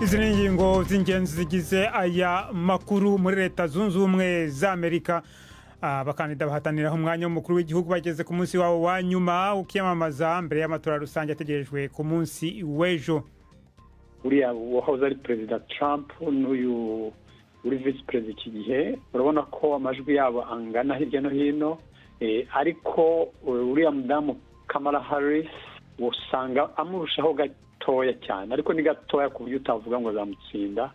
Izi ni ingingo z'ingenzi zigize aya makuru. Muri Leta Zunze Ubumwe za Amerika, abakandida bahataniraho umwanya w'umukuru w'igihugu bageze ku munsi wabo wa nyuma ukiyamamaza mbere y'amatora rusange ategerejwe ku munsi w'ejo. Uriya wahoze ari Perezida Trump n'uyu uri visi perezida iki gihe, urabona ko amajwi yabo angana hirya no hino, ariko uriya mudamu Kamala Harris usanga amurushaho gatoya cyane, ariko ni gatoya ku buryo utavuga ngo azamutsinda.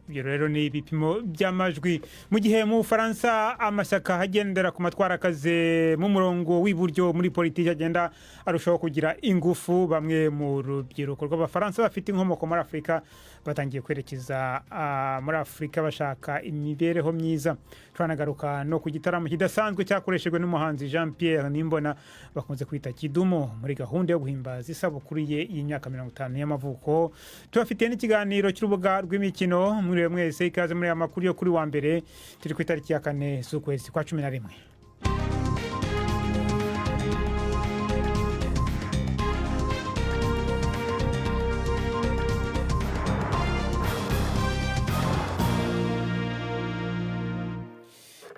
Ibyo rero ni ibipimo by'amajwi, mu gihe mu Bufaransa amashyaka agendera ku matwara akaze mu murongo w'iburyo muri politiki agenda arushaho kugira ingufu. Bamwe mu rubyiruko rw'Abafaransa bafite inkomoko muri Afurika batangiye kwerekeza muri Afurika bashaka imibereho myiza. Turanagaruka no ku gitaramo kidasanzwe cyakoreshejwe n'umuhanzi Jean Pierre Nimbona bakunze kwita Kidumu muri gahunda yo guhimbaza isabukuru ye y'imyaka 50 y'amavuko. Tubafitiye n'ikiganiro cy'urubuga rw'imikino. Mwiriwe mwese, ikaze muri aya makuru yo kuri wa mbere, turi ku itariki ya 4 z'ukwezi kwa 11.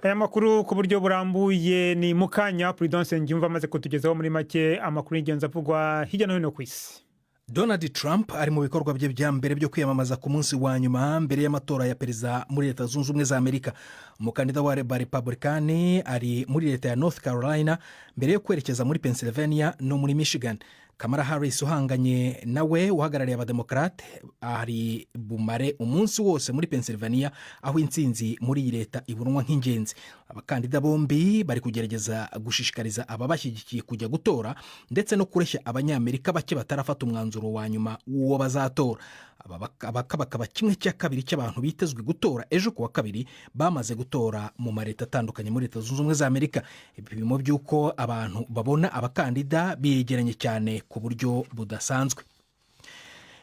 Aya makuru ku buryo burambuye ni mukanya, Prudence Ngiyumva amaze kutugezaho muri make amakuru y'ingenzi avugwa hirya no hino ku isi. Donald Trump ari mu bikorwa bye bya mbere byo kwiyamamaza ku munsi wa nyuma mbere y'amatora ya perezida muri Leta Zunze Ubumwe za Amerika. Umukandida wa Republikani ari muri leta ya North Carolina mbere yo kwerekeza muri Pennsylvania no muri Michigan. Kamala Harris uhanganye nawe uhagarariye Abademokarate ari bumare umunsi wose muri Pennsylvania, aho intsinzi muri iyi leta ibonwa nk'ingenzi. Abakandida bombi bari kugerageza gushishikariza ababashyigikiye kujya gutora ndetse no kureshya Abanyamerika bake batarafata umwanzuro wa nyuma w'uwo bazatora. Bakaba 1/2 cy'abantu bitezwe gutora ejo ku wa kabiri bamaze gutora mu maleta atandukanye muri Leta Zunze Ubumwe za Amerika. Ibipimo by'uko abantu babona abakandida biyegeranye cyane ku buryo budasanzwe.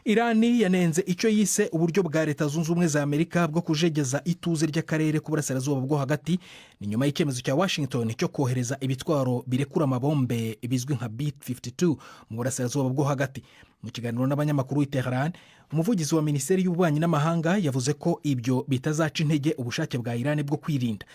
Irani yanenze icyo yise uburyo bwa Leta Zunze Ubumwe za Amerika bwo kujegeza ituze ry'akarere k'Uburasirazuba bwo Hagati. Ni nyuma y'icyemezo cya Washington cyo kohereza ibitwaro birekura amabombe bizwi nka B-52 mu Burasirazuba bwo Hagati. Mu kiganiro n'abanyamakuru i Tehran, umuvugizi wa Minisiteri y'Ububanyi n'Amahanga yavuze ko ibyo bitazaca intege ubushake bwa Irani bwo kwirinda.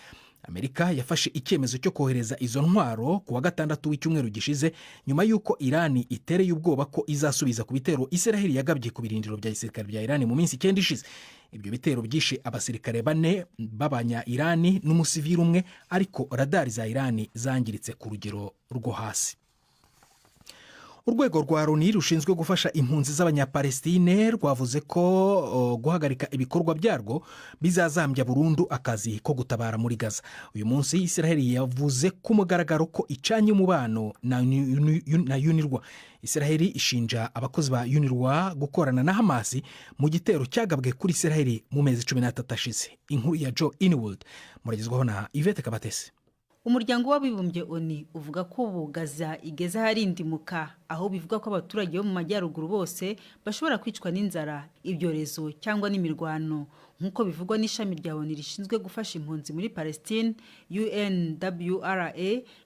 Amerika yafashe icyemezo cyo kohereza izo ntwaro ku wa gatandatu w'icyumweru gishize, nyuma y'uko Irani itereye ubwoba ko izasubiza ku bitero Israheli yagabye ku birindiro bya gisirikare bya Irani mu minsi 9 ishize. Ibyo bitero byishe abasirikare bane b'abanya Irani n'umusivili umwe, ariko radari za Irani zangiritse ku rugero rwo hasi. Urwego rwa Loni rushinzwe gufasha impunzi z'Abanyapalestine rwavuze ko guhagarika ibikorwa byarwo bizazambya burundu akazi ko gutabara muri Gaza. Uyu munsi Israel yavuze ku mugaragaro ko icanye umubano na UNRWA. Israel ishinja abakozi ba UNRWA gukorana na Hamasi mu gitero cyagabwe kuri Israel mu mezi 13 ashize. Inkuru ya Joe Inwood muragezwaho na Yvette Kabatesi. Umuryango w'Abibumbye ONU uvuga ko ubu Gaza igeze aharindimuka, aho bivuga ko abaturage bo mu majyaruguru bose bashobora kwicwa n'inzara, ibyorezo cyangwa n'imirwano, nk'uko bivugwa n'ishami rya ONU rishinzwe gufasha impunzi muri Palestine, UNRWA.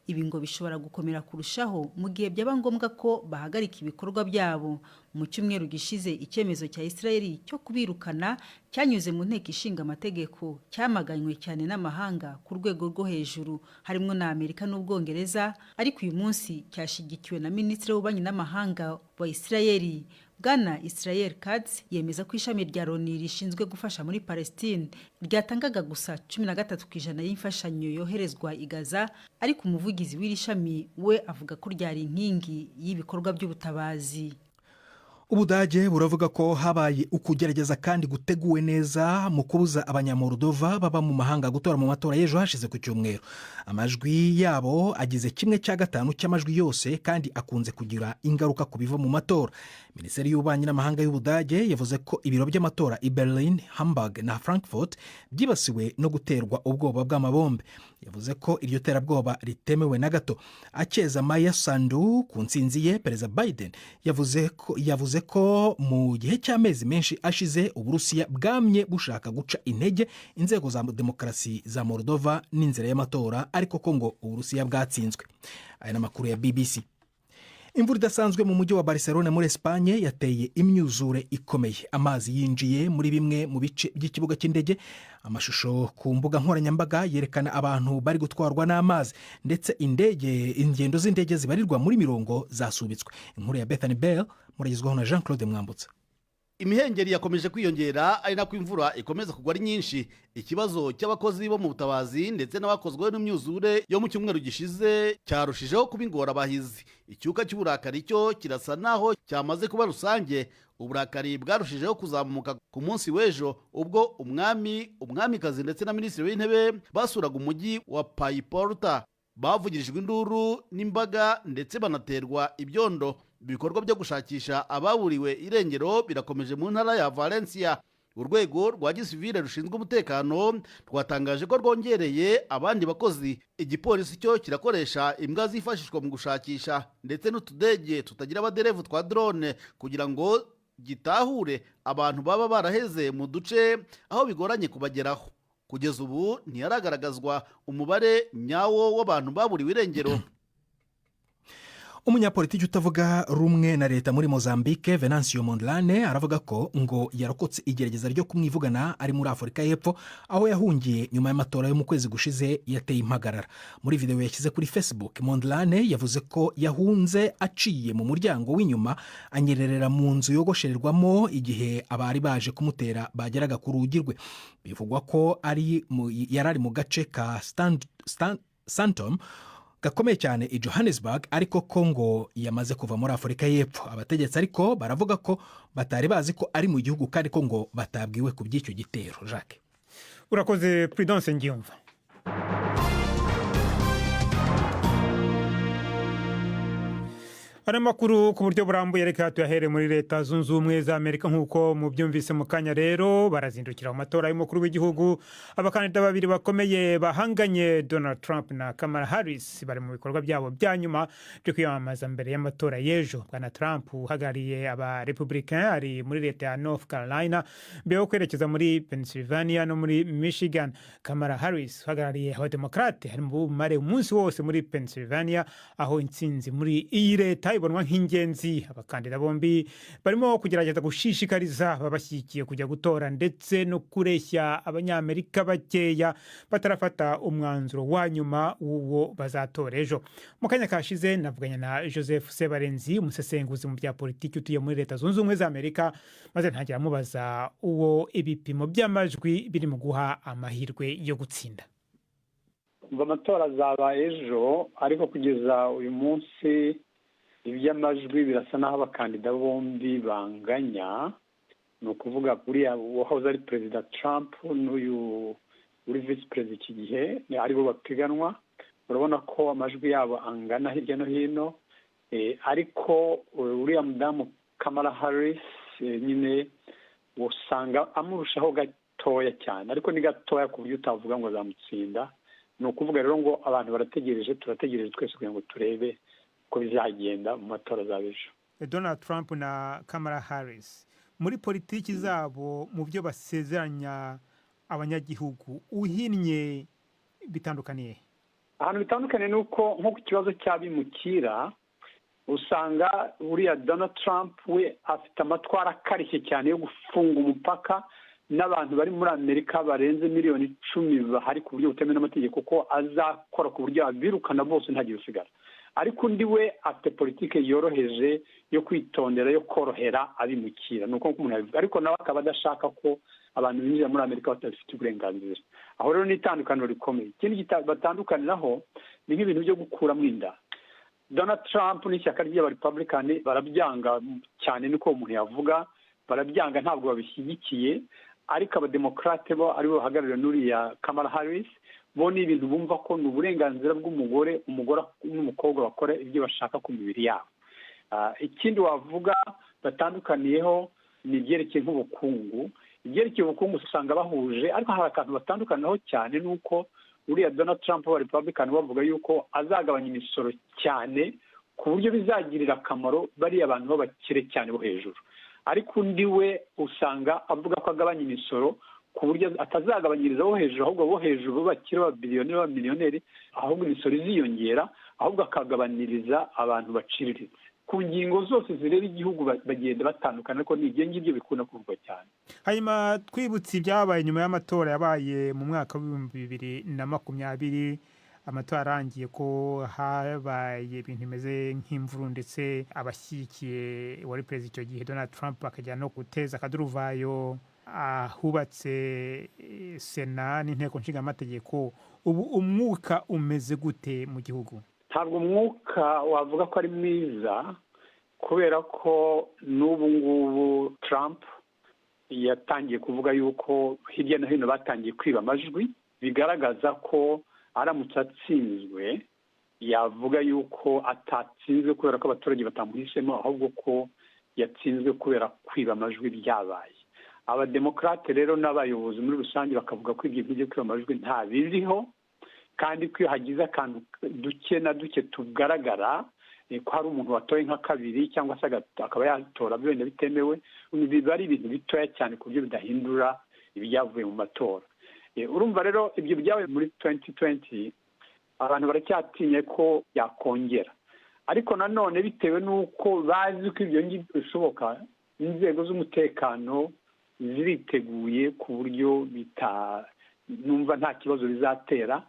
Ibi ngo bishobora gukomera kurushaho mu gihe byaba ngombwa ko bahagarika ibikorwa byabo. Mu cyumweru gishize, icyemezo cya Israel cyo kubirukana cyanyuze mu Nteko Ishinga Amategeko cyamaganywe cyane n'amahanga ku rwego rwo hejuru, harimo na Amerika n'Ubwongereza, ariko uyu munsi cyashyigikiwe na Minisitiri w'Ububanyi n'Amahanga wa Israel, Bwana Israel Katz. Yemeza ko ishami rya Loni rishinzwe gufasha muri Palestine ryatangaga gusa 13% y'imfashanyo yoherezwa i Gaza, ariko umuvugizi w'iri shami we avuga ko ryari inkingi y'ibikorwa by'ubutabazi. Ubudage buravuga ko habaye ukugerageza kandi guteguwe neza mu kubuza Abanyamorudova baba mu mahanga gutora mu matora y'ejo hashize ku cyumweru. Amajwi yabo agize 1/5 cy'amajwi yose kandi akunze kugira ingaruka ku biva mu matora. Minisiteri y'Ububanyi n'Amahanga y'Ubudage yavuze ko ibiro by'amatora i Berlin, Hamburg na Frankfurt byibasiwe no guterwa ubwoba bw'amabombe. Yavuze ko iryo terabwoba ritemewe na gato. Akeza Maya Sandu ku ntsinzi ye, Perezida Biden yavuze ko mu gihe cy'amezi menshi ashize Uburusiya bwamye bushaka guca intege inzego za demokarasi za Moldova n'inzira y'amatora, ariko ko ngo Uburusiya bwatsinzwe. Aya ni amakuru ya BBC. Imvura idasanzwe mu mujyi wa Barcelona muri Esipanye yateye imyuzure ikomeye. Amazi yinjiye muri bimwe mu bice by'ikibuga cy'indege. Amashusho ku mbuga nkoranyambaga yerekana abantu bari gutwarwa n'amazi, ndetse indege, ingendo z'indege zibarirwa muri mirongo zasubitswe. Inkuru ya Bethany Bell muragezwaho na Jean Claude Mwambutsa. Imihengeri yakomeje kwiyongera ari nako imvura ikomeza kugwa ari nyinshi. Ikibazo cy'abakozi bo mu butabazi ndetse n'abakozweho n'imyuzure yo mu cyumweru gishize cyarushijeho kuba ingorabahizi. Icyuka cy'uburakari cyo kirasa naho cyamaze kuba rusange. Uburakari bwarushijeho kuzamuka ku munsi w'ejo, ubwo umwami, umwamikazi ndetse na minisitiri w'intebe basuraga umujyi wa Paiporta. Bavugirijwe induru n'imbaga ndetse banaterwa ibyondo. Ibikorwa byo gushakisha ababuriwe irengero birakomeje mu ntara ya Valencia. Urwego rwa gisivile rushinzwe umutekano rwatangaje ko rwongereye abandi bakozi. Igipolisi cyo kirakoresha imbwa zifashishwa mu gushakisha ndetse n'utudege tutagira abaderevu twa drone kugira ngo gitahure abantu baba baraheze mu duce aho bigoranye kubageraho. Kugeza ubu ntiharagaragazwa umubare nyawo w'abantu baburiwe irengero. Umunyapolitiki utavuga rumwe na leta muri Mozambique, Venancio Mondlane, aravuga ko ngo yarokotse igerageza ryo kumwivugana ari muri Afurika y'Epfo, aho yahungiye nyuma y'amatora yo mu kwezi gushize yateye impagarara. Muri videwo yashyize kuri Facebook, Mondlane yavuze ko yahunze aciye mu muryango w'inyuma, anyererera mu nzu yogoshererwamo igihe abari baje kumutera bageraga ku rugi rwe. Bivugwa ko yari ari mu gace ka Sandton gakomeye cyane i Johannesburg, ariko ko ngo yamaze kuva muri Afurika y'Epfo. Abategetsi ariko baravuga ko batari bazi ko ari mu gihugu, kandi ko ngo batabwiwe ku by'icyo gitero, Jacques. Urakoze, Prudence Ngiyumva. Ano makuru ku buryo burambuye reka tuyahere muri Leta Zunze Ubumwe za Amerika. Nk'uko mubyumvise mu kanya rero, barazindukira mu matora y'umukuru w'igihugu. Abakandida babiri bakomeye bahanganye, Donald Trump na Kamala Harris, bari mu bikorwa byabo bya nyuma byo kwiyamamaza mbere y'amatora y'ejo. Bwana Trump uhagarariye aba Republicain ari muri leta ya North Carolina mbere yo kwerekeza muri Pennsylvania no muri Michigan. Kamala Harris uhagarariye Abademokrate ari mu bumare umunsi wose muri Pennsylvania, aho intsinzi muri iyi leta ibonwa nk'ingenzi. Abakandida bombi barimo kugerageza gushishikariza ababashyigikiye kujya gutora, ndetse no kureshya Abanyamerika bakeya batarafata umwanzuro wa nyuma w'uwo bazatora ejo. Mu kanya kashize navuganye na Joseph Sebarenzi, umusesenguzi mu bya politiki utuye muri Leta Zunze Ubumwe za Amerika, maze ntangira amubaza uwo ibipimo by'amajwi biri mu guha amahirwe yo gutsinda. Amatora azaba ejo, ariko kugeza uyu munsi iby'amajwi birasa n'aho abakandida bombi banganya. Ni ukuvuga buriya wahoze ari Perezida Trump n'uyu uri visi perezida iki gihe aribo bapiganwa. Urabona ko amajwi yabo angana hirya no hino, ariko uriya mudamu Kamala Harris nyine usanga amurushaho gatoya cyane, ariko ni gatoya ku buryo utavuga ngo azamutsinda. Ni ukuvuga rero ngo abantu barategereje, turategereje twese kugira ngo turebe uko bizagenda mu matora azaba ejo. Donald Trump na Kamala Harris, muri politiki zabo, mu byo basezeranya abanyagihugu, uhinnye bitandukaniye? Ahantu bitandukaniye ni uko nko ku kibazo cy'abimukira, usanga uriya Donald Trump we afite amatwara akarishye cyane yo gufunga umupaka n'abantu bari muri Amerika barenze miliyoni 10 bahari ku buryo butemewe n'amategeko, ko azakora ku buryo abirukana bose ntagire usigara. Ariko undi we afite politiki yoroheje yo kwitondera, yo korohera abimukira, ni uko umuntu yabivuga, ariko nawe akaba adashaka ko abantu binjira muri Amerika batabifitiye uburenganzira. Aho rero ni itandukaniro rikomeye. Ikindi batandukaniraho ni nk'ibintu byo gukuramo inda. Donald Trump n'ishyaka ry'Abarepublikani barabyanga cyane, niko umuntu yavuga, barabyanga, ntabwo babishyigikiye. Ariko Abademokarate bo, aribo bahagarariwe n'uriya Kamala Harris, bo ni ibintu bumva ko ni uburenganzira bw'umugore, umugore n'umukobwa bakora ibyo bashaka ku mibiri yabo. Ikindi wavuga batandukaniyeho ni ibyerekeye nk'ubukungu. Ibyerekeye ubukungu usanga bahuje, ariko hari akantu batandukanaho cyane, ni uko uriya Donald Trump wa Republican bavuga yuko azagabanya imisoro cyane ku buryo bizagirira akamaro bariya bantu b'abakire cyane bo hejuru. Ariko undi we usanga avuga ko agabanya imisoro ku buryo atazagabanyiriza abo hejuru, ahubwo abo hejuru b'abakire, b'ababiliyoneri, b'abamiliyoneri, ahubwo imisoro iziyongera, ahubwo akagabaniriza abantu baciriritse. Ku ngingo zose zireba igihugu bagenda batandukana, ariko ni ibyo ngibyo bikunda kuvugwa cyane. Hanyuma twibutse ibyabaye nyuma y'amatora yabaye mu mwaka wa 2020, amatora arangiye ko habaye ibintu bimeze nk'imvuru, ndetse abashyigikiye wari perezida icyo gihe Donald Trump bakajya no guteza akaduruvayo ahubatse Sena n'Inteko Nshingamategeko. Ubu umwuka umeze gute mu gihugu? Ntabwo umwuka wavuga ko ari mwiza, kubera ko n'ubu ngubu Trump yatangiye kuvuga yuko hirya no hino batangiye kwiba amajwi, bigaragaza ko aramutse atsinzwe yavuga yuko atatsinzwe kubera ko abaturage batamuhisemo, ahubwo ko yatsinzwe kubera kwiba amajwi byabaye. Abademokarate rero n'abayobozi muri rusange bakavuga ko ibyo byo kwiba amajwi nta biriho, kandi ko iyo hagize akantu duke na duke tugaragara ko hari umuntu watoye nka kabiri cyangwa se akaba yatora wenda bitemewe, biba ari ibintu bitoya cyane ku buryo bidahindura ibyavuye mu matora. Urumva rero, ibyo byabaye muri 2020, abantu baracyatinye ko yakongera. Ariko nanone, bitewe n'uko bazi ko ibyo ngibyo bishoboka, inzego z'umutekano ziriteguye ku buryo bita numva nta kibazo bizatera.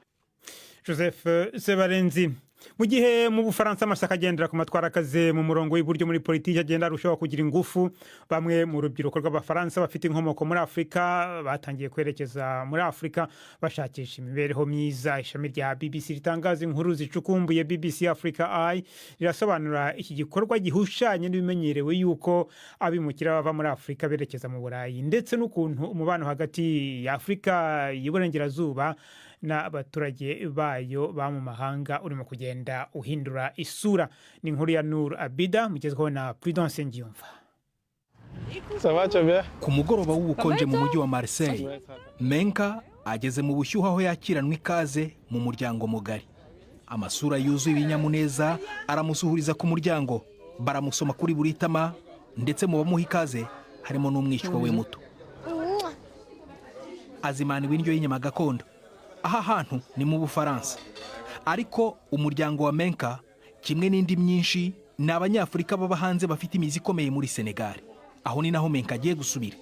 Joseph Sebarenzi, mu gihe mu Bufaransa amashyaka agendera ku matwara akaze mu murongo w'iburyo muri politiki agenda arushaho kugira ingufu, bamwe mu rubyiruko rw'Abafaransa bafite inkomoko muri Afurika batangiye kwerekeza muri Afurika bashakisha imibereho myiza. Ishami rya BBC ritangaza inkuru zicukumbuye, BBC Africa Eye, rirasobanura iki gikorwa gihushanye n'ibimenyerewe yuko abimukira bava muri Afurika berekeza mu Burayi, ndetse n'ukuntu umubano hagati ya Afurika y'Iburengerazuba n'abaturage bayo ba mu mahanga urimo kugenda uhindura isura. Ni inkuru ya Nur Abida, mugezweho na Prudence Ngiyumva. Ku mugoroba w'ubukonje mu mujyi wa Marseille, Menka ageze mu bushyuhe aho yakiranwa ikaze mu muryango mugari. Amasura yuzuye ibinyamuneza aramusuhuriza ku muryango, baramusoma kuri buri tama, ndetse mu bamuha ikaze harimo n'umwishywa we muto. Azimaniwe indyo y'inyama gakondo. Aha hantu ni mu Bufaransa, ariko umuryango wa Menka, kimwe n'indi myinshi, ni Abanyafurika baba hanze bafite imizi ikomeye muri Senegali. Aho ni naho Menka agiye gusubira.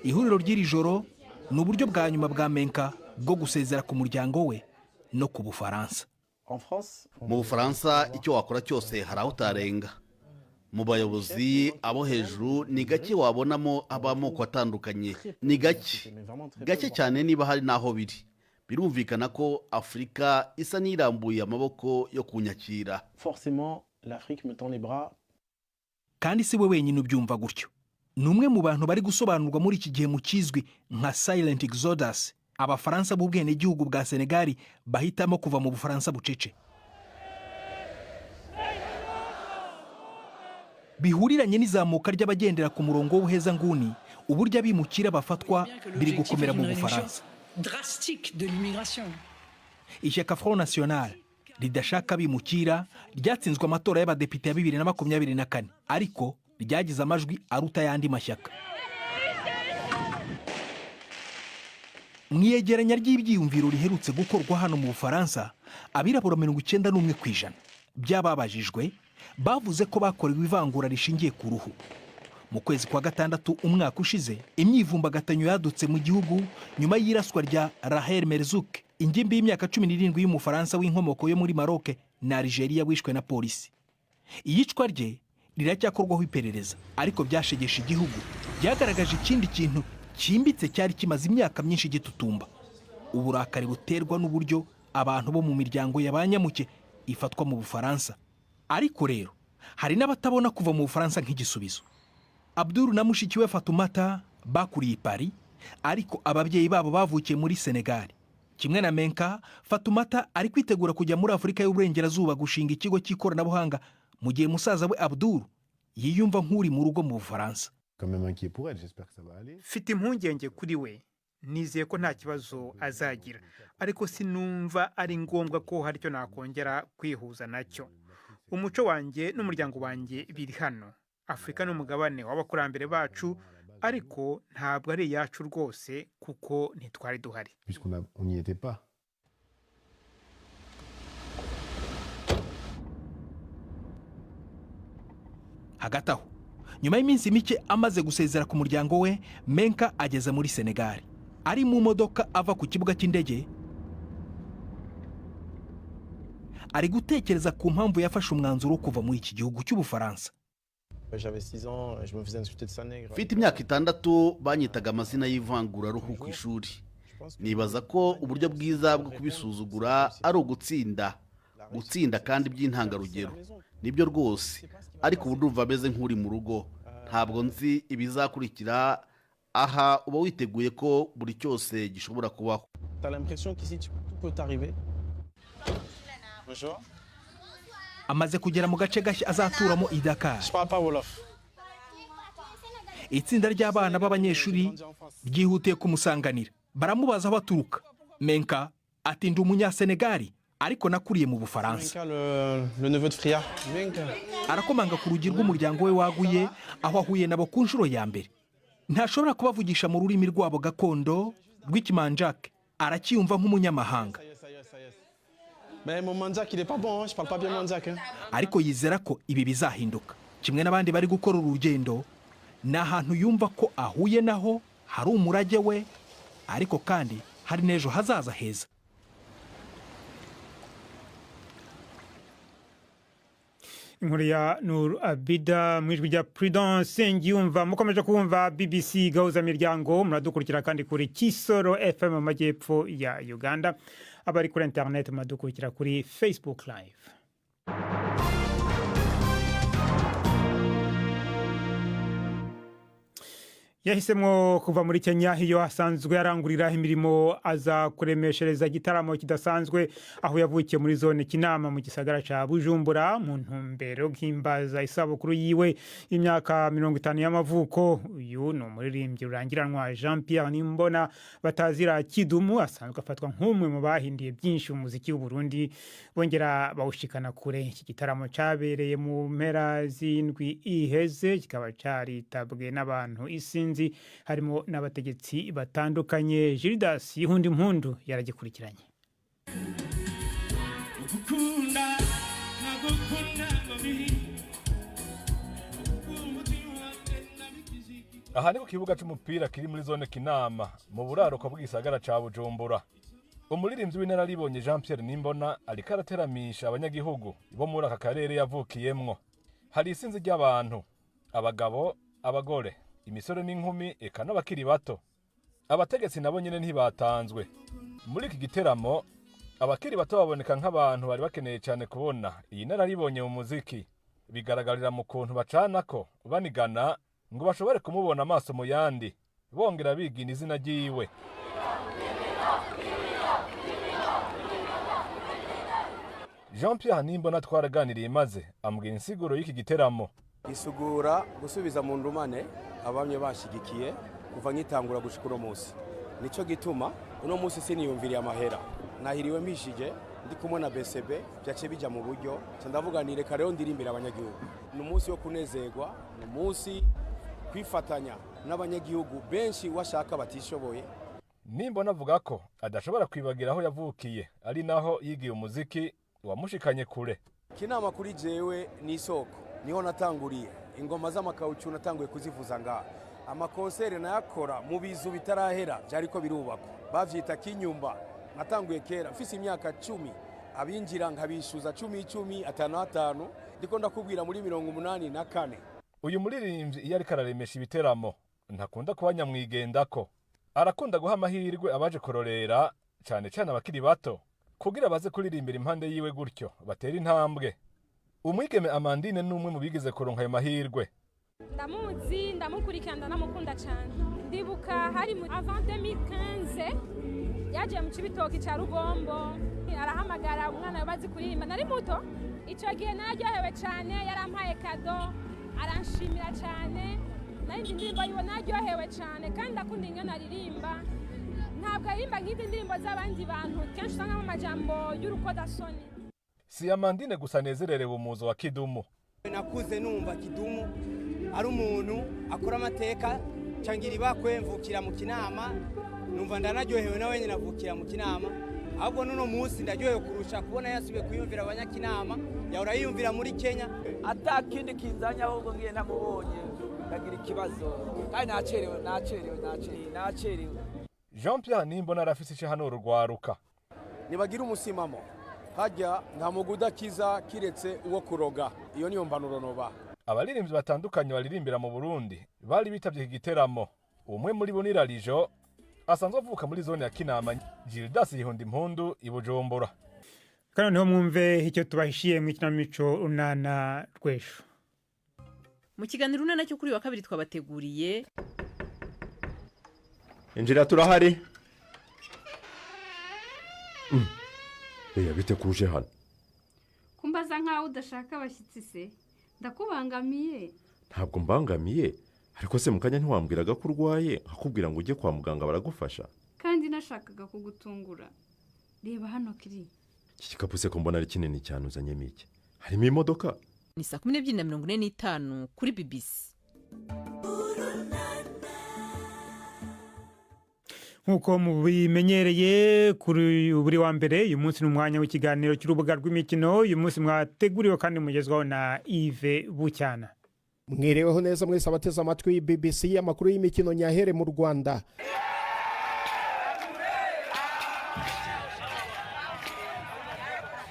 Ihuriro ry'iri joro ni uburyo bwa nyuma bwa Menka bwo gusezera ku muryango we no ku Bufaransa. Mu Bufaransa, icyo wakora cyose hari aho utarenga. Mu bayobozi abo hejuru ni gake wabonamo ab'amoko atandukanye, ni gake gake cyane niba hari n'aho biri. Birumvikana ko Afurika isa n'irambuye amaboko yo kunyakira. Forcément, l'Afrique me tend les bras. Kandi si we wenyine ubyumva gutyo. Ni umwe mu bantu bari gusobanurwa muri iki gihe mu kizwi nka silent exodus, Abafaransa b'ubwenegihugu bwa Senegali bahitamo kuva mu Bufaransa bucece. Bihuriranye n'izamuka ry'abagendera ku murongo w'ubuhezanguni, uburyo abimukira bafatwa biri gukomera mu Bufaransa. Drastique de l'immigration. Ishyaka Front National ridashaka abimukira ryatsinzwe amatora y'abadepite ya 2024, ariko ryagize amajwi aruta ayandi mashyaka. Mu iyegeranya ry'ibyiyumviro riherutse gukorwa hano mu Bufaransa, abirabura 91% by'ababajijwe bavuze ko bakorewe ivangura rishingiye ku ruhu. Mu kwezi kwa gatandatu umwaka ushize, imyivumbagatanyo yadutse mu gihugu nyuma y'iraswa rya Rahel Merzouk, ingimbi y'imyaka 17 y'Umufaransa w'inkomoko yo muri Maroc na Algeria, wishwe na polisi. Iyicwa rye riracyakorwaho iperereza, ariko byashegeshe igihugu, byagaragaje ikindi kintu cyimbitse cyari kimaze imyaka myinshi gitutumba: uburakari buterwa n'uburyo abantu bo mu miryango ya ba nyamuke ifatwa mu Bufaransa. Ariko rero hari n'abatabona kuva mu Bufaransa nk'igisubizo. Abdul na mushiki we Fatumata bakuriye i Paris, ariko ababyeyi babo bavukiye muri Senegali. Kimwe na Menka, Fatumata ari kwitegura kujya muri Afurika y'Uburengerazuba gushinga ikigo cy'ikoranabuhanga, mu gihe musaza we Abdul yiyumva nk'uri mu rugo mu Bufaransa. Quand même inquiet pour elle, j'espère que ça va aller. Mfite impungenge kuri we, nizeye ko nta kibazo azagira, ariko sinumva ari ngombwa ko hari icyo nakongera kwihuza nacyo. Umuco wanjye n'umuryango wanjye biri hano. Afurika ni umugabane w'abakurambere bacu, ariko ntabwo ari iyacu rwose kuko ntitwari duhari. Puisqu'on on n'y était pas. Hagati aho, nyuma y'iminsi mike amaze gusezera ku muryango we, Menka ageze muri Senegali. Ari mu modoka ava ku kibuga cy'indege, ari gutekereza ku mpamvu yafashe umwanzuro wo kuva muri iki gihugu cy'Ubufaransa. J'avais 6 ans, je me faisais insulter de sale nègre. Mfite imyaka 6 banyitaga amazina y'ivanguraruhu ku ishuri. Nibaza ko uburyo bwiza bwo kubisuzugura ari ugutsinda, gutsinda kandi by'intangarugero. Nibyo rwose, ariko ubu ndumva ameze nk'uri mu rugo. Ntabwo nzi ibizakurikira. Aha uba witeguye ko buri cyose gishobora kubaho. T'as l'impression qu'ici, tout peut t'arriver. Bonjour. Amaze kugera mu gace gashya azaturamo i Dakar. Je parle pas Wolof. Itsinda ry'abana b'abanyeshuri ryihutiye kumusanganira, baramubaza aho aturuka. Menka ati: "Ndi Umunyasenegali, ariko nakuriye mu Bufaransa." Menka, le neveu de Fria. Menka. Arakomanga ku rugi rw'umuryango we waguye, aho ahuye nabo ku nshuro ya mbere. Ntashobora kubavugisha mu rurimi rwabo gakondo rw'ikimanjake, aracyiyumva nk'umunyamahanga. Ça y est, ça y est, ça y est. Mais mon manjak, il est pas bon, hein. Je parle pas bien manjak. Hein. Ariko yizera ko ibi bizahinduka. Kimwe n'abandi bari gukora uru rugendo, ni ahantu yumva ko ahuye naho hari umurage we, ariko kandi hari n'ejo hazaza heza. Inkuru ya Nur Abida mu ijwi rya Prudence Nsengiyumva. Mukomeje kumva BBC Gahuza Miryango. Muradukurikira kandi kuri Kisoro FM mu majyepfo ya Uganda. Abari kuri internet muradukurikira kuri Facebook Live. Yahisemo kuva muri Kenya iyo asanzwe arangurira imirimo, aza kuremeshereza igitaramo kidasanzwe aho yavukiye muri zone Kinama mu gisagara ca Bujumbura, mu ntumbero yo guhimbaza isabukuru yiwe y'imyaka 50 y'amavuko. Uyu ni umuririmbyi rurangiranwa Jean Pierre Nimbona batazira Kidumu, asanzwe afatwa nk'umwe mu bahinduye byinshi mu muziki w'u Burundi bongera bawushikana kure. Iki gitaramo cyabereye mu mpera z'indwi iheze, kikaba caritabwe n'abantu isinzi, harimo n'abategetsi batandukanye. Gildas Yihundi Mpundu yaragikurikiranye. Gukunda nkagukunda ngo biri. Aha ni ku kibuga c'umupira kiri muri zone Kinama mu buraruko bw'igisagara ca Bujumbura. Umuririmbyi w'inararibonye Jean Pierre Nimbona ariko arateramisha abanyagihugu bo muri aka karere yavukiyemwo. Hari isinzi ry'abantu, abagabo, abagore, imisore n'inkumi, eka n'abakiri bato. Abategetsi nabo nyene ntibatanzwe muri iki giteramo. Abakiri bato baboneka nk'abantu bari bakeneye cyane kubona iyi nararibonye mu muziki. Bigaragarira mu kuntu bacanako banigana ngo bashobore kumubona amaso mu yandi, bongera bigina izina ryiwe. Jean Pierre Nimbona twaraganiriye maze ambwira insiguro y'iki giteramo. Isugura gusubiza mu ndumane abamye bashigikiye kuva nkitangura gushika uno munsi. Nico gituma uno munsi siniyumviriye amahera, nahiriwe mpishije ndi kumwe na BCB, byace bija mu buryo. Nca ndavuga nti reka rero ndirimbira abanyagihugu. Ni umunsi wo kunezerwa, ni umunsi kwifatanya n'abanyagihugu benshi washaka batishoboye. Nimbona avuga ko adashobora kwibagira aho yavukiye, ari naho yigiye umuziki wamushikanye kure. Kinama kuri jewe ni isoko, niho natanguriye ingoma z'amakawucu, natanguye kuzivuza ngaha. Amakonseri nayakora mu bizu bitarahera byariko birubakwa, bavyita kinyumba. Natanguye kera mfise imyaka 10, abinjira nkabishyuza 10 10, 5 5, ndiko ndakubwira muri 84. Uyu muririmbyi iyo ariko araremesha ibiteramo ntakunda kuba nyamwigendako. Arakunda guha amahirwe abaje kurorera, cyane cyane abakiri bato, kugira baze kuririmbira impande yiwe, gutyo batera intambwe. Umwigeme Amandine ni umwe mu bigeze kuronka ayo mahirwe. Ndamuzi, ndamukurikirana, ndanamukunda cyane. Ndibuka hari mu avant 2015 yagiye mu Cibitoki cya Rugombo, arahamagara umwana bazi kuririmba. Nari muto icyo gihe, nararyohewe cyane. Yarampaye cadeau, aranshimira cyane. Narindi indirimbo yiwe, naryohewe cyane. Kandi ndakunda ingene aririmba. Ntabwo aririmba nk'izi ndirimbo z'abandi bantu kenshi usangamo amajambo y'urukodasoni. Si Amandine gusa anezererewe umuzo wa Kidumu. Nakuze numva Kidumu ari umuntu akora amateka cangira ibakwe mvukira mu Kinama, numva ndanaryohewe nawe nyine avukira mu Kinama. Ahubwo n'uno munsi ndaryohewe kurusha kubona yasubiye kwiyumvira abanyakinama, Yahora yiyumvira muri Kenya. Atakindi kinzanye, ahubwo ngiye ntamubonye ndagira ikibazo, kandi nacerewe, nacerewe, nacerewe, nacerewe. Jean Pierre Nimbona arafise ico ahanura urwaruka. Nibagira umusimamo, hajya nta mugu udakiza kiretse uwo kuroga. Iyo niyo mpanuro noba. Abaririmbyi batandukanye baririmbira mu Burundi bari bitavye iki giteramo. Umwe muri bo ni Rarijo, asanzwe avuka muri zone ya Kinama. Gildas Yihunda Impundu i Bujumbura. Kandi noneho mwumve icyo tubahishiye mu ikinamico Urunana rw'ejo. Mu kiganiro Urunana cyo kuri uyu wa kabiri twabateguriye: Injira, turahari. Eya, bite kuje hano? Kumbaza nkaho udashaka abashyitsi se, ndakubangamiye? Ntabwo mbangamiye, ariko se mu kanya ntiwambwiraga ko urwaye, nkakubwira ngo ujye kwa muganga baragufasha? Kandi nashakaga kugutungura. Reba hano kiri. Iki gikapu se ko mbona ari kinini cyane, uzanyemo iki? Harimo imodoka? Ni saa 12:45 kuri BBC. Nk'uko mubimenyereye kuri buri wa mbere, uyu munsi ni umwanya w'ikiganiro cy'urubuga rw'imikino. Uyu munsi mwateguriwe kandi mugezwaho na Yves Bucyana. Mwireweho neza mwese abateze amatwi BBC. Amakuru y'imikino nyahere mu Rwanda.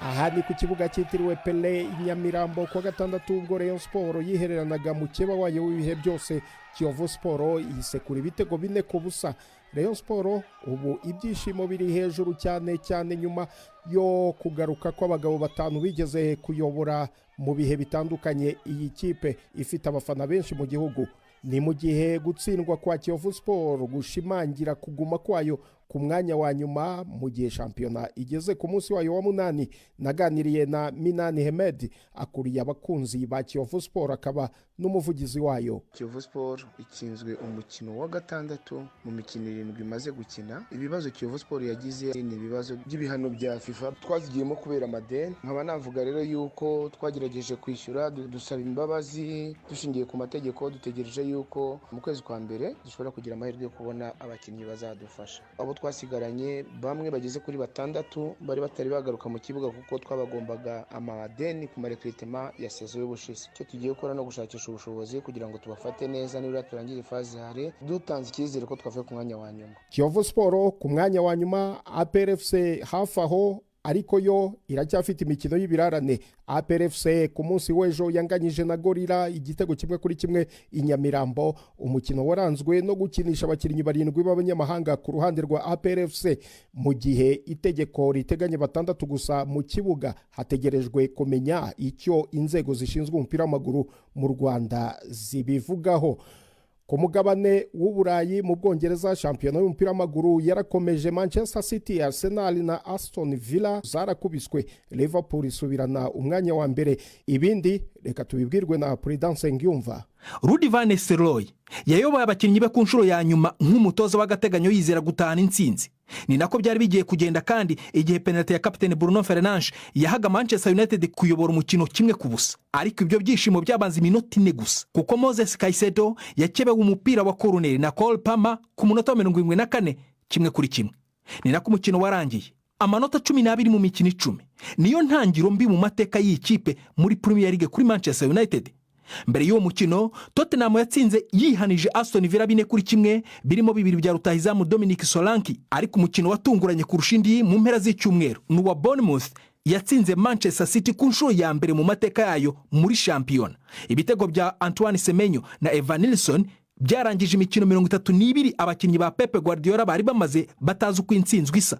Aha ni ku kibuga cyitiriwe Pele i Nyamirambo, kuwa gatandatu, ubwo Rayon Sport yihereranaga mukeba wayo w'ibihe byose Kiyovu Sport, yisekura ibitego 4-0. Rayon Sport ubu ibyishimo biri hejuru cyane cyane nyuma yo kugaruka kw'abagabo batanu bigeze kuyobora mu bihe bitandukanye iyi kipe ifite abafana benshi mu gihugu. Ni mu gihe gutsindwa kwa Kiyovu Sport gushimangira kuguma kwayo ku mwanya wa nyuma mu gihe shampiyona igeze ku munsi wayo wa munani. Naganiriye na Minani Hemed, akuriye abakunzi ba Kiyovu Sport, akaba n'umuvugizi wayo. Kiyovu Sport itsinzwe umukino wa gatandatu mu mikino 7 imaze gukina. Ibibazo Kiyovu Sport yagize ni ibibazo by'ibihano bya FIFA twazigiyemo kubera amadeni. Nkaba navuga rero yuko twagerageje kwishyura, dusaba imbabazi dushingiye ku mategeko. Dutegereje yuko mu kwezi kwa mbere dushobora kugira amahirwe yo kubona abakinnyi bazadufasha. Abo twasigaranye bamwe bageze kuri batandatu bari batari bagaruka mu kibuga kuko twabagombaga amadeni ku marekritement ya saison y'ubushize. Icyo tugiye gukora no gushakisha ubushobozi kugira ngo tubafate neza, nibura turangize phase aller dutanze icyizere ko twavuye ku mwanya wa nyuma. Kiyovu Sport ku mwanya wa nyuma, APR FC hafi aho, ariko yo iracyafite imikino y'ibirarane. APR FC ku munsi w'ejo yanganyije na Gorilla igitego 1-1 i Nyamirambo, umukino waranzwe no gukinisha abakinnyi barindwi b'abanyamahanga ku ruhande rwa APR FC, mu gihe itegeko riteganya batandatu gusa mu kibuga. Hategerejwe kumenya icyo inzego zishinzwe umupira w'amaguru mu Rwanda zibivugaho. Ku mugabane w'Uburayi, mu Bwongereza, shampiyona y'umupira w'amaguru yarakomeje. Manchester City, Arsenal na Aston Villa zarakubiswe, Liverpool isubirana umwanya wa mbere. Ibindi reka tubibwirwe na Prudence Ngiyumva. Rudi Van Nistelrooy yayoboye abakinnyi be ku nshuro ya nyuma nk'umutoza w'agateganyo, yizera gutahana intsinzi. Ni nako byari bigiye kugenda kandi igihe penaliti ya kapitene Bruno Fernandes yahaga Manchester United kuyobora umukino 1-0. Ariko ibyo byishimo byabanze iminota 4 gusa, kuko Moses Caicedo yakebewe umupira wa koruneri na Cole Palmer ku munota wa 74, 1-1. Ni nako umukino warangiye. Amanota 12 mu mikino 10 niyo ntangiro mbi mu mateka y'iyi kipe muri Premier League kuri Manchester United. Mbere y'uwo mukino, Tottenham yatsinze yihanije Aston Villa 4-1, birimo bibiri bya rutahizamu Dominic Solanke. Ariko umukino watunguranye kurusha indi mu mpera z'icyumweru ni uwa Bournemouth yatsinze Manchester City ku nshuro ya mbere mu mateka yayo muri shampiyona. Ibitego bya Antoine Semenyo na Evanilson byarangije imikino 32 abakinnyi ba Pep Guardiola bari bamaze batazi uko intsinzwi isa.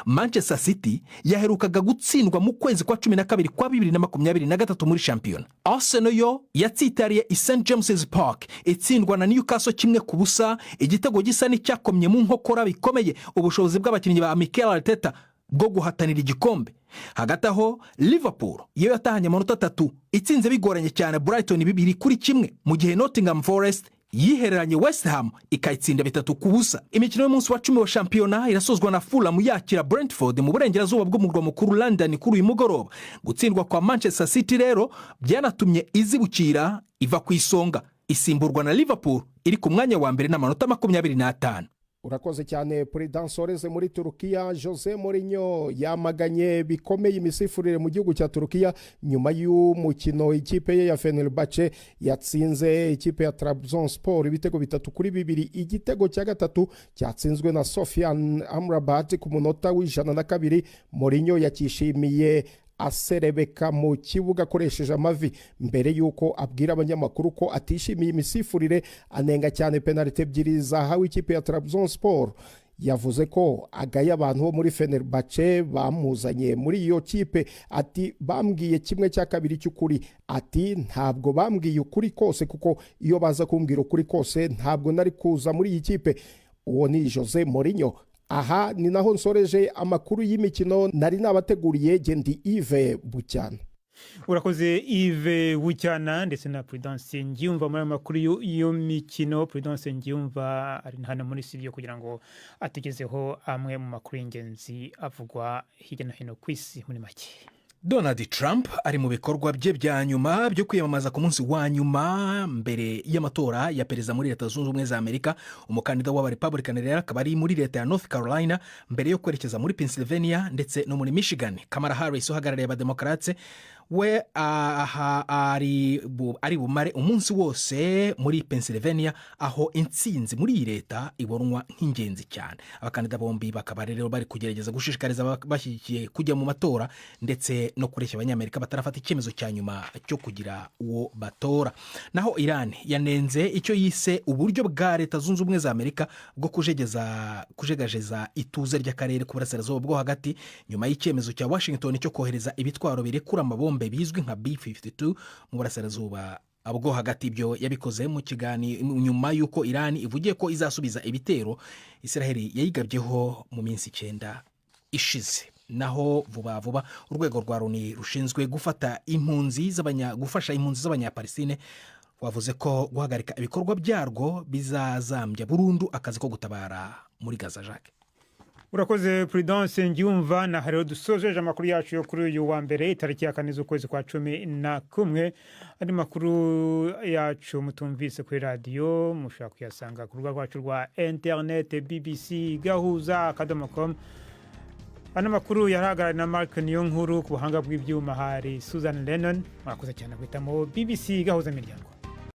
Manchester City yaherukaga gutsindwa mu kwezi kwa 12 kwa 2023 muri shampiyona. Arsenal yo yatsitariye i St James's Park, itsindwa na Newcastle 1-0, igitego gisa n'icyakomye mu nkokora bikomeye ubushobozi bw'abakinnyi ba Mikel Arteta bwo guhatanira igikombe. Hagati aho, Liverpool yo yatahanye amanota 3 itsinze bigoranye cyane Brighton 2-1, mu gihe Nottingham Forest yihereranye West Ham ikayitsinda 3-0. Imikino y'umunsi wa 10 wa shampiyona irasozwa na Fulham yakira Brentford mu burengerazuba bw'umurwa mukuru London kuri uyu mugoroba. Gutsindwa kwa Manchester City rero byanatumye izibukira iva ku isonga, isimburwa na Liverpool iri ku mwanya wa mbere n'amanota 25. Urakoze cyane, Prudence. Oreze muri Turukiya, Jose Mourinho yamaganye bikomeye imisifurire mu gihugu cya Turukiya nyuma y'umukino ikipe ye ya Fenerbahce yatsinze ikipe ya Trabzonspor ibitego 3-2. Igitego cya gatatu cyatsinzwe na Sofian Amrabat ku munota wa 102. Mourinho yakishimiye aserebeka mu kibuga akoresheje amavi, mbere y'uko abwira abanyamakuru ko atishimiye imisifurire, anenga cyane penaliti ebyiri zahawe ikipe ya Trabzonspor. Yavuze ko agaye abantu bo muri Fenerbahce bamuzanye muri iyo kipe. Ati: "Bambwiye kimwe cya kabiri cy'ukuri." Ati: "Ntabwo bambwiye ukuri kose, kuko iyo baza kumbwira ukuri kose ntabwo nari kuza muri iyi kipe." Uwo ni Jose Mourinho. Aha ni naho nsoreje amakuru y'imikino nari nabateguriye. Gendi Yves Bucyana. Urakoze, Yves Bucyana, ndetse na Prudence Ngiyumva muri ayo makuru y'imikino. Prudence Ngiyumva ari hano muri studio kugira ngo atugezeho amwe mu makuru y'ingenzi avugwa hirya no hino ku isi muri make. Donald Trump ari mu bikorwa bye bya nyuma byo kwiyamamaza ku munsi wa nyuma mbere y'amatora ya perezida muri Leta Zunze Ubumwe za Amerika. Umukandida w'Abarepublican rero akaba ari muri leta ya North Carolina mbere yo kwerekeza muri Pennsylvania ndetse no muri Michigan. Kamala Harris uhagarariye Abademokarate we aha ari bumare umunsi wose muri Pennsylvania, aho intsinzi muri iyi leta ibonwa nk'ingenzi cyane. Abakandida bombi bakaba rero bari kugerageza gushishikariza bashyigikiye kujya mu matora ndetse no kureshya Abanyamerika batarafata icyemezo cya nyuma cyo kugira uwo batora. Naho Iran yanenze icyo yise uburyo bwa Leta Zunze Ubumwe za Amerika bwo kujegajeza ituze ry'akarere k'uburasirazuba bwo hagati, nyuma y'icyemezo cya Washington cyo kohereza ibitwaro birekura amabombe bizwi nka B52 mu burasirazuba bwo hagati. Ibyo yabikoze mu kiganiro nyuma y'uko Iran ivugiye ko izasubiza ibitero Israel yayigabyeho mu minsi 9 ishize. Naho vuba vuba, urwego rwa Loni rushinzwe gufata impunzi gufasha impunzi z'Abanyapalestine rwavuze ko guhagarika ibikorwa byarwo bizazambya burundu akazi ko gutabara muri Gaza. Jacques. Urakoze, Prudence Ngiyumva. Na rero dusojeje amakuru yacu yo kuri uyu wa mbere, itariki ya 4 z'ukwezi kwa 11. Andi makuru yacu mutumvise kuri radiyo mushobora kuyasanga ku rubuga rwacu rwa interinete, bbcgahuza.com. Ano makuru yarahagarariwe na Mark Niyo Nkuru, ku buhanga bw'ibyuma hari Susan Lennon. Mwakoze cyane guhitamo BBC Gahuza Miryango.